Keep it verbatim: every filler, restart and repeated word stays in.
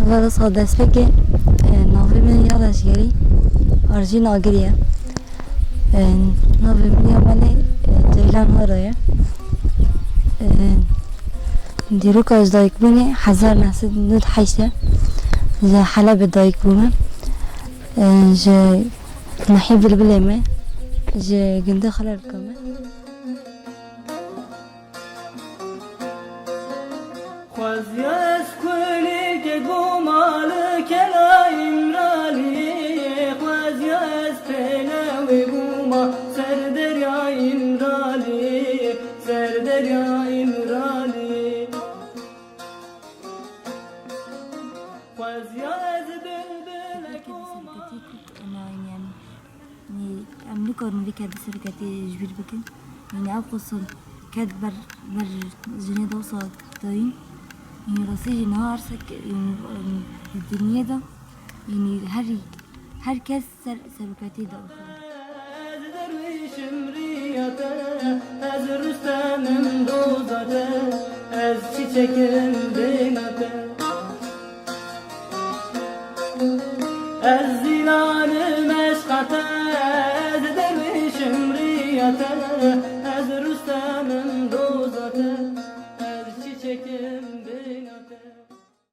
Valla sal destpêkê, e, navê min ya leşgerî Arjîn Agirî ye. E, navê min ya malê, e, Ceylan Haro ye. E, dîroka ji dayikbûnê hezar neh sed nod heşt e. Ji Helebê dayik bûme. E, ji nehî Bilbilê me. Ji gundê Xalerka me. Xwezî ez kulîlkê bûma li kela Îmraliyê, xwezî ez pêlewê bûma ser derya Îmraliyê, ser derya Îmraliyê. Xwezî ez bilbilek bûma. Yanî, em nikarin vê kerdî seroketiyê ji bîr bikin. Yanî, ew qosol ked ber, ber jinê de wisa dayîn. Yanî, rastî jî niha her sek, yanî, em, di dinyê de, yanî, her, her kes ser seroketiyê de oxire. Ez derwîşim riya te, ez Rustem im doza te, ez çîçek im bêhna te. Ez zîlanim eşqa te, ez derwîşim riya te, ez Rustem im doza te, ez çîçek im bêhna te.